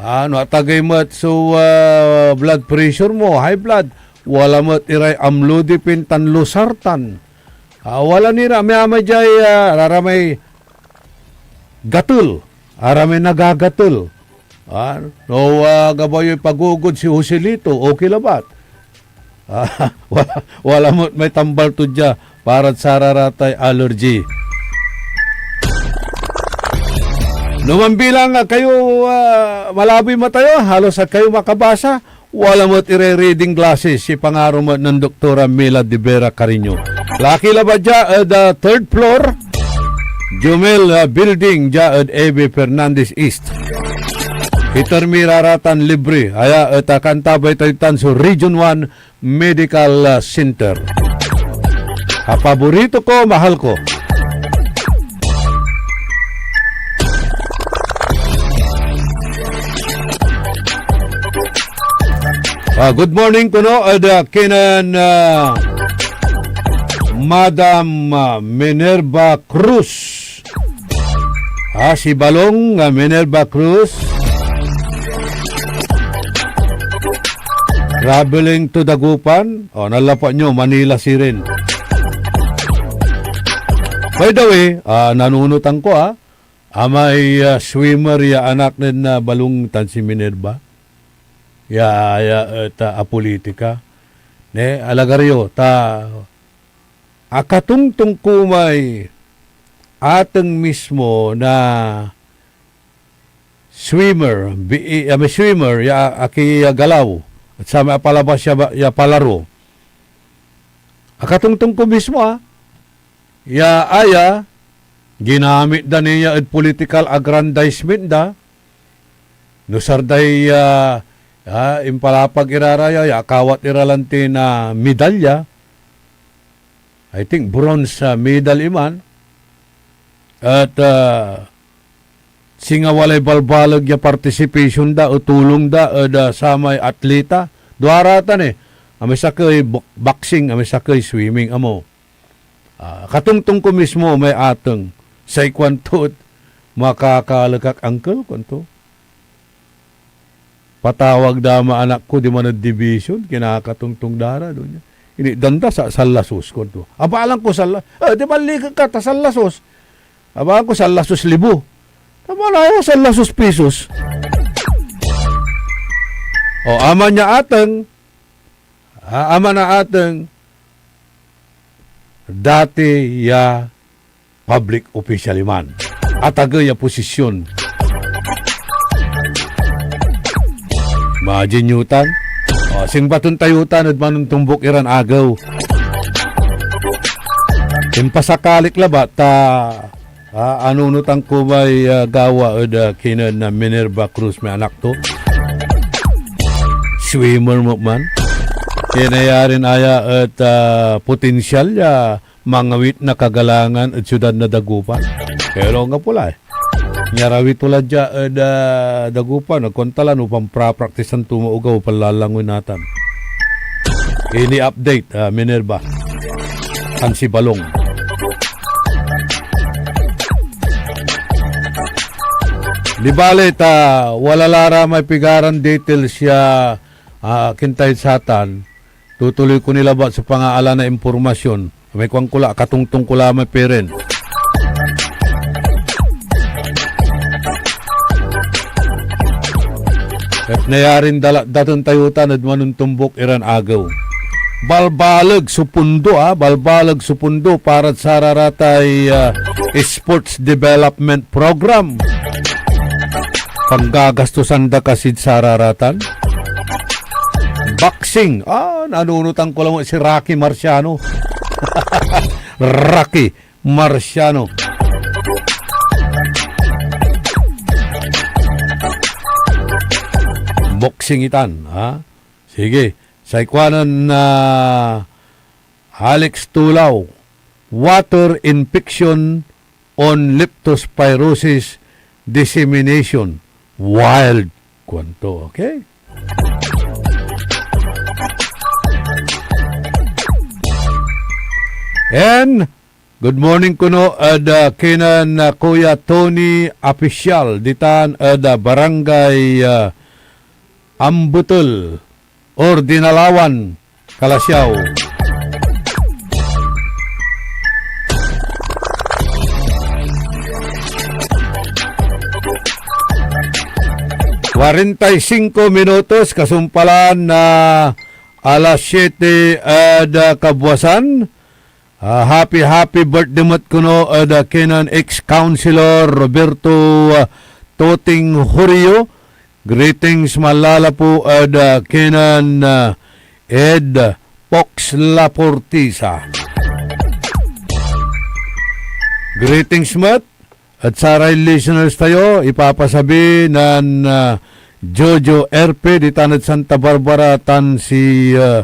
Ah, no atagey met so, ah, blood pressure mo, high blood. Wala met iray amlodipine tan losartan. Ah, wala ni ra, may amay diay, ah, araramay gatel, aramay nagagatel. Ah, no, ah, gabay yoy pagogod si Joselito, okay labat. Ah, wala, wala met may tambal to dia para saratay allergy. No manbilang, ah, kayo, ah, malaboy mata yo, halos ag kayo makabasa, wala met iray reading glasses, ipangaro met nen Doktora Mila de Vera Carino. Laki labat dia ed, ah, third floor, Jumel, ah, Building, dia ed A B Fernandez East. Iter mi ra ra tan libre, aya et akantabay tayo tan so Region one Medical, ah, Center. Kapaborito ko, mahal ko. Ah, good morning kuno ed, ah, kinen, ah, Madam, ah, Minerva Cruz. Ah, si Balong, ah, Minerva Cruz. Traveling to Dagupan. Oh, nalapat nyo, Manila sirin. By the way, ah, nanunutan ko, ah. amay, ah, swimmer ya anak nen, ah, Balong tan si Minerva, ya, ya, et, ah, apolitika. Ne, alagar yo, ta akatongtong ko may ateng mismo na swimmer, bi-, ah, may swimmer ya akigalaw, et samay apalabas ya ba-, ya palaro. Akatongtong ko mismo, ah, ya aya, ginamit da ni ya ed political aggrandizement da. Nusar day, ah, ah, impalapag ira ra ya, ya akawat ira lanti na medalya. I think bronze, ah, medal iman. At, ah, singa walay balbaleg ya participation da o tulong da ed, ah, samay atleta. Duara tan, eh. Amay sakey bo-, boxing, amay sakey swimming, amo. Ah, katongtong ko mismo may ateng. Say kuanto, "Makakalekak, uncle," kuanto. Patawag da may anak ko diman ed division, kinakatongtong da ra, donya. Initdan da sa sallasos, kuanto. Abalang ko salla-, eh, di manliket ka ta sallasos. Abalang ko sallasos libo. Tama na yan, sallasos pisos. O, ama niya ateng, ah, ama na ateng, dati ya public official iman. Atagey a posisyon. Imagine yo tan. O, singbaton tayo tan ed manontombok iran agew. Impasakalik labat ta, ah, anunotan ko may, ah, gawa ed, ah, kinen, ah, Minerva Cruz may anak to. Swimmer mo man. Kaya nayarin aya et, ah, potensyal ya mangawit na kagalangan ed siudad na Dagupan. Pero anggapo la, eh. Niarawi to la dia ed, ah, Dagupan. Agko anta la no pampra-practice-an to maogaw, panlalangoy natan. Ini update, ah, Minerva. Tan si Balong. Di bale, ta wala la ra may pigaran details ya, ah, kintay satan. Tutuloy ko ni labat so pangaalan na impormasyon. May kuan ko la, katongtong ko la may parent. Et nayarin dala-, daten tayo tan ed manontombok iran agew. Balbaleg so pondo, ah, balbaleg so pondo para saray aratay, ah, sports development program. Panggagastusan da kasid saray aratan. Boxing. Ah, nanunotan ko lang si Rocky Marciano. Rocky Marciano. Boxing itan, ha? Sige. Say kuanen na Alex Tulaw, water infection on leptospirosis dissemination. Wild, kuanto. Okay? And good morning kuno ed, ah, kinen, ah, Kuya Tony Apisyal, ditan ed, ah, Barangay, ah, Ambetel, or Dinalawan, Calasiao. Kwarenta y singko minutos, kasumpalan na alas siete ed, ah, kabuasan. Ah, happy, happy birthday met kono ed, ah, kinen ex-councilor Roberto, ah, Toting Horio. Greetings, malalapu ed, ah, kinen, ah, Ed Pox Laportisa. Greetings met ed saray listeners tayo, ipapasabi nen, ah, Jojo Erpe ditan ed Santa Barbara tan si, ah,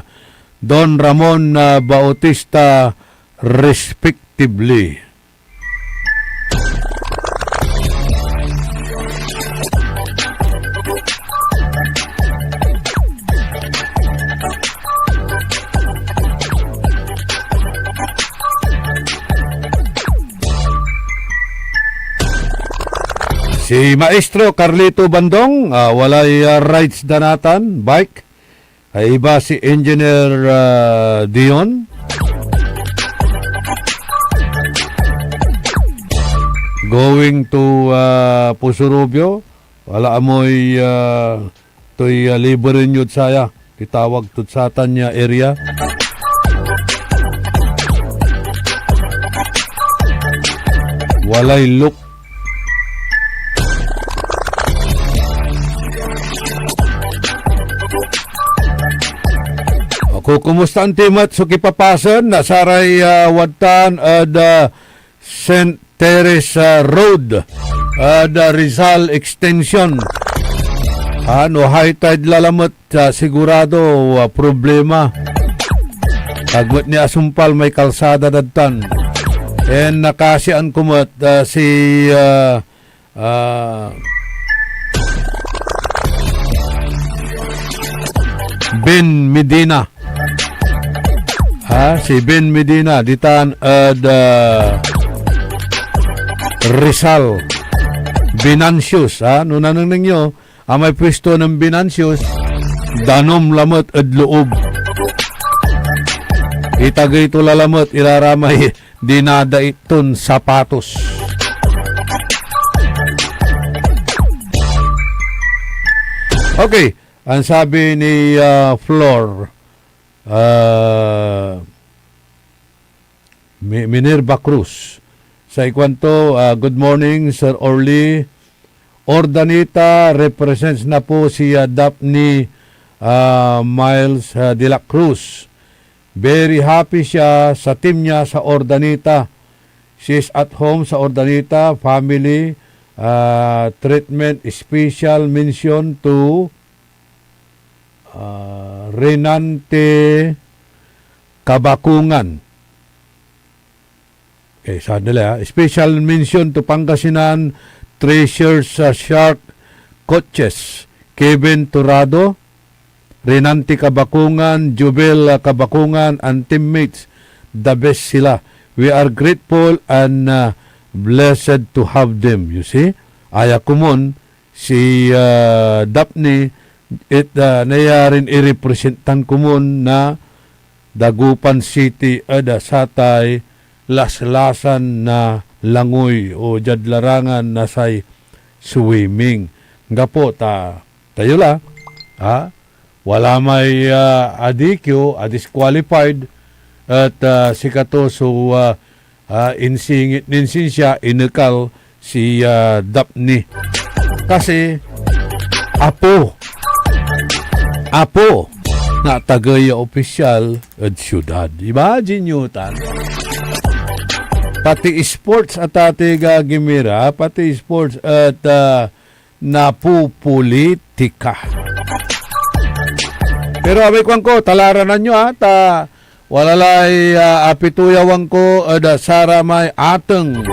Don Ramon, ah, Bautista, respectively. Si Maestro Carlito Bandong, ah, walay, ah, rides da natan, bike. Kaiba si Engineer, ah, Dion. Going to, ah, Puso Rubio, wala amoy, ah, toy, ah, liber yod saya, itawag tod satan ya area. Walay look. Ako, kumusta anti met so kipapasen na saray, ah, wadtan ed, ah, Saint Teresa Road, ah, da Rizal Extension. Ah, no high tide la lamet, ah, sigurado, ah, problema. Agmet ni asumpal may kalsada dad tan. And nakasian ko met, ah, si, ah, ah, Ben Medina. Ha, si Ben Medina, ditan ed, ah, Rizal. Venantius, ha? No nanengneng yo, amay pwesto nen Venantius, danum lamet ed loob. Itagey to la lamet, iraramay dinadait ton sapatos. Okay, ang sabi ni, ah, Flor, ah, Mi-, Minerva Cruz. Sa ikuanto, ah, "Good morning, Sir Orly. Ordaneta represents na po si, ah, Daphne, ah, Miles, ah, de la Cruz. Very happy siya sa team niya sa Ordaneta. She's at home sa Ordaneta family, ah, treatment. Special mention to, ah, Renante Kabakungan." Okay, sandali, ah. "Special mention to Pangasinan Treasures, ah, Shark Coaches, Kevin Torado, Renante Kabakungan, Jubel, ah, Kabakungan, and teammates. The best sila. We are grateful and, ah, blessed to have them." You see? Aya komon, si, ah, Daphne, et, ah, nayarin irepresentan komon na Dagupan City ed, ah, satay laslasan na langoy o diad larangan na say swimming. Gapo ta, tayo la, ha? Wala may, ah, adikyo, a disqualified, et, ah, sikato so, ah, ah, insingit nin sinsia, inekal si, ah, Daphne. Kasi, apo. Apo na atagey ya opisyal ed siudad. Imagine yo tan. Pati sports, a tati gagimira, pati sports et, ah, napupulitika. Pero abay kuanko, talaranan yo, ah, ta wala lay, ah, apituyawan ko ed, ah, saramay ateng.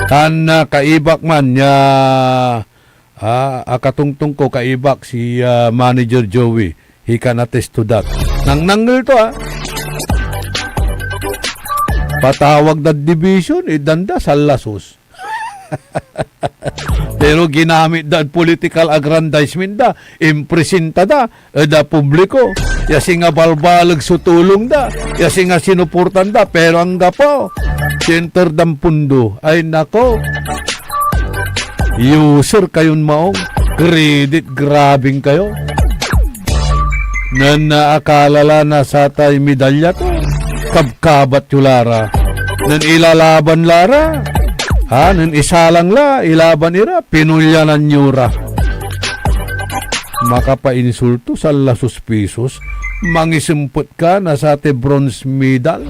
Tan, ah, kaibak man ya, ah, akatongtong ko, kaibak si, ah, Manager Joey. He can attest to that. Nangnangel to, ah. Patawag da division, itdan da, sanlasus. Pero ginamit da ed political aggrandizement da, impresenta da, ed, ah, publiko. Ya singa balbaleg so tulong da, ya singa sinuportan da, pero anggapo, center dan pundo. Ay, nako. User kayon maong. Credit grabbing kayo. Nen, ah, akala la na satay medalya to, kabkabat yo la ra. Nen ilalaban la ra, ha, nen isalang la, ilaban ira, pinulyanan yo ra. Makapainsulto, sanlasus pisos. Mangisempet ka na satay bronze medal.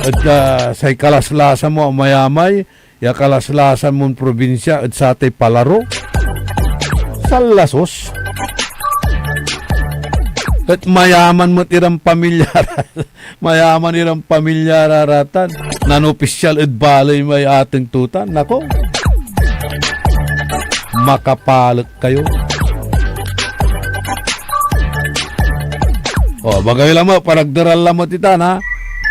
Et, ah, say kalaslasan mo amayamay, ya kalaslasan mon probinsia ed satay palaro. Sanlasus. Et mayaman met iran pamilya ra. Mayaman iran pamilya ra ratan. Nanopisyal ed baley may ateng to tan. Nako. Makapalek kayo. O, bagay lamet, panagderal lamet itan, ha?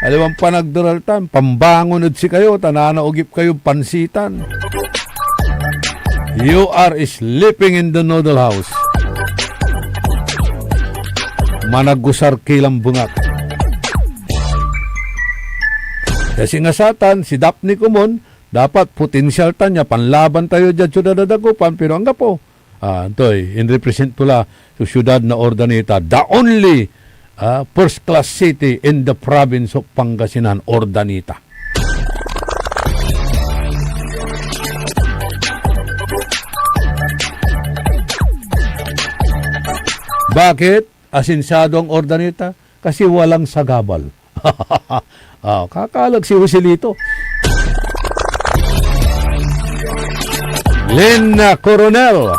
Aliwan panagderal tan, pambangon ed sikayo, ta nanaogip kayo pansitan. You are sleeping in the noodle house. Managusar ki lan bengat. Kasi nga satan, si Daphne komon, dapat potensial tan ya panlaban tayo diad siudad na Dagupan, pero anggapo. Ah, antoy, inrepresent to la so siudad na Urdaneta, the only, ah, first class city in the province of Pangasinan, Urdaneta. Bakit? Asensyado ang Urdaneta kasi walang sagabal. Ah, kakalag si Joselito. Lynn, ah, Coronel,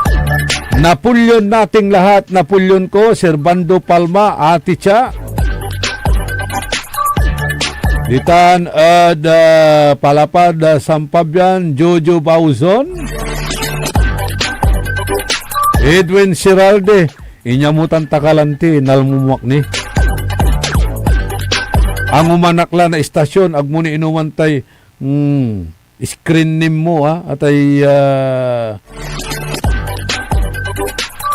Napoleon nating lahat, Napoleon ko, Servando Palma, Ate Cha. Ditan ed, ah, Palapad, ah, San Fabian, Jojo Bauzon. Edwin Siralde, inyamutan ta ka lanti, nalmo mo ak ni. Angoman ak la na istasyon, agmo ni inoman tay, hmm, screen name mo, ha? Atay, ah,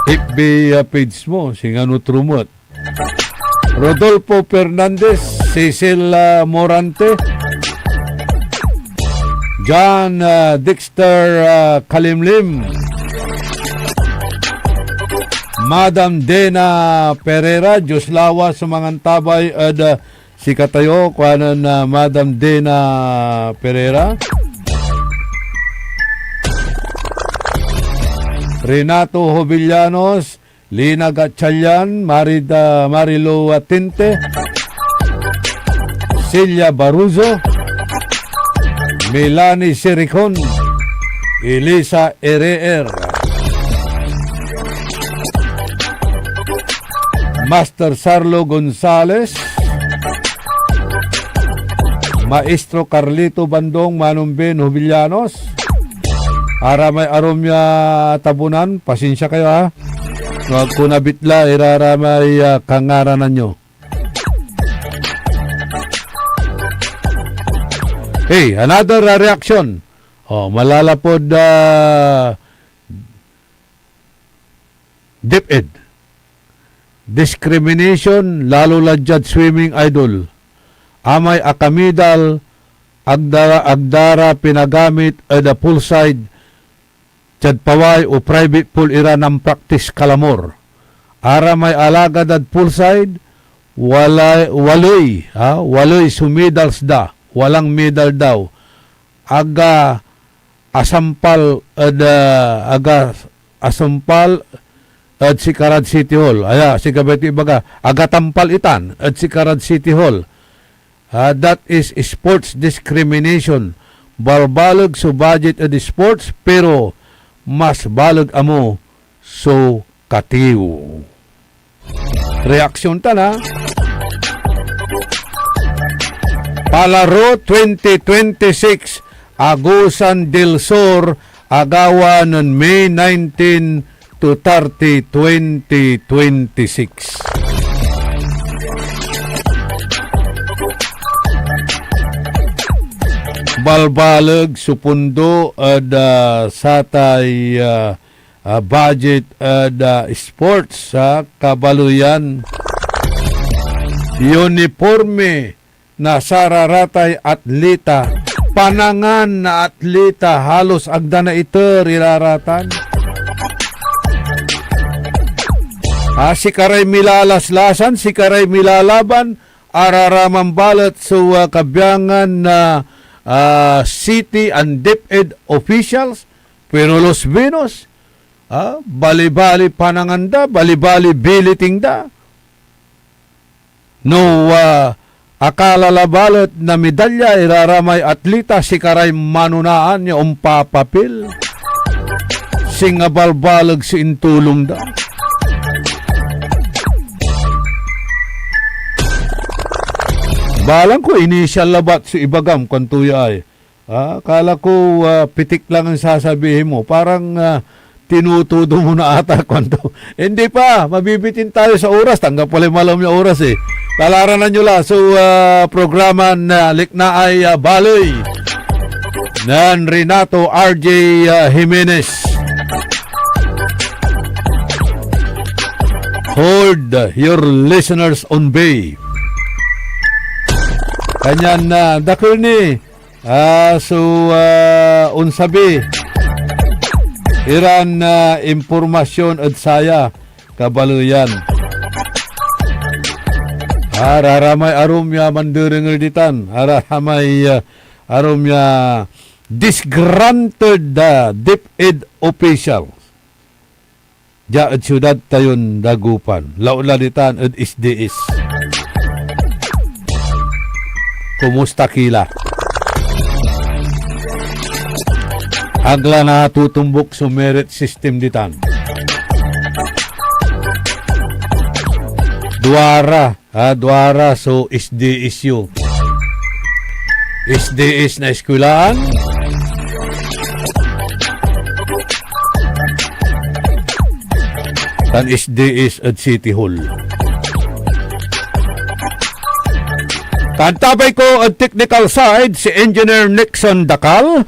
F B, ah, page mo, singa no true met. Rodolfo Fernandez, Cecil, ah, Morante, John, ah, Dexter, ah, Kalimlim, Madam Dena Pereira, Dios lawas so mangantabay ed, ah, sikatayo, kuanen, ah, Madam Dena Pereira. Renato Jovellanos, Lina Gatchalian, Marida, Marilo Tinte, Celia Baruzo, Melanie Siricon, Elisa Ereer, Master Sarlo Gonzales, Maestro Carlito Bandong, Manong Ben Jovellanos, aramay arum ya tabunan, pasensia kayo, ha. No agko nabitla, iraramay, ah, kangaranan yo. Hey, another, ah, reaction. Oh, malalapud, ah, DepEd. Discrimination, lalo la diad swimming, idol. Amay akamidal, agda, agda ra pinagamit ed a poolside, diad paway o private pool ira nan-practice kalamor. Aramay alagad ed poolside, walay, waloy, ha, waloy so medals da, walang medal daw. Aga asampal ed, ah, aga asampal ed sikarad City Hall. Aya, si Gabay ti ibaga, aga tampal itan ed sikarad City Hall. Ah, that is sports discrimination. Balbaleg so budget ed sports, pero mas baleg amo so katew. Reaksyon ta na. Palaro twenty twenty-six, Agusan del Sur, agawa nen May nineteen to thirty, twenty twenty-six. Balbaleg so pondo ed, ah, satay, ah, ah, budget ed, ah, sports, ah, kabaleyan. Uniporme na sararatay atleta, panangan na atleta, halos agda naiter ira ratan. Ah, sikaray milalaslasan, sikaray milalaban, araraman balet so, ah, kabiangan na, ah, city and DepEd officials, pero los binos, ah, balibali panangan da, balibali billeting da. No, ah, akala la balet na medalya iraramay atleta, sikaray manonaan ya ompapapil. Singa balbaleg so intulong da. Balang ko, initial labat so ibagam, kuanto ya ay. Ah, kala ko, ah, pitik lang ang sasabihin mo. Parang, ah, tinutudo mo na ata, kuanto. Hindi pa, mabibitin tayo sa oras. Tanggal pala yung malam yung oras eh. Kalaranan nyo la. So, ah, programa na Liknaay, ah, Baloy nan Renato R J, ah, Jimenez. Hold your listeners on bay. Kanyan, ah, dakel ni, ah, so, ah, onsabi iran, ah, impormasyon ed saya kabaleyan. Ah, araramay arum ya manderengel ditan, araramay, ah, arum ya disgruntled, ah, DepEd officials dia ed siudad tayon Dagupan, lautla ditan ed S D S. Kumusta ki la? Ag la natutumbok so merit system ditan. Duara, ah, duara so S D S yo. S D S na eskwelaan, tan S D S ed City Hall. Tan tabay ko ed technical side si Engineer Nixon Dakal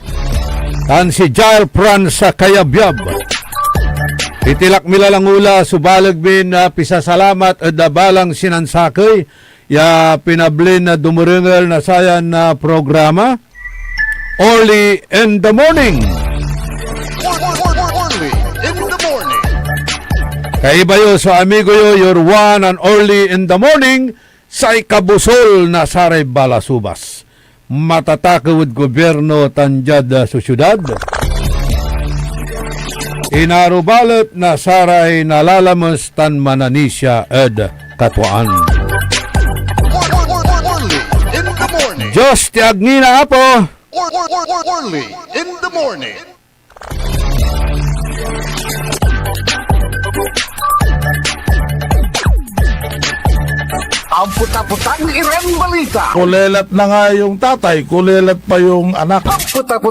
tan si Jael Franz Kayabyab. Itilak mi la langula so baleg min, ah, pisasalamat ed, ah, balang sinansakey ya pinablin, ah, dumerengel na sayan, ah, programa, Early in the Morning. Early in the Morning. Kaiba yo so amigo yo, your one and only in the morning, say kabusol na saray balasubas. Matatakew ed gobyerno tan diad, ah, sosyedad. Inarubalet na saray nalalames tan mananisia ed katuaan. Early in the morning. Dios ti agni na Apo. Early in the morning. Ampot-apotan iran balita. Kulelat na nga yung tatay, kulelat pa yung anak. Ampot-apotan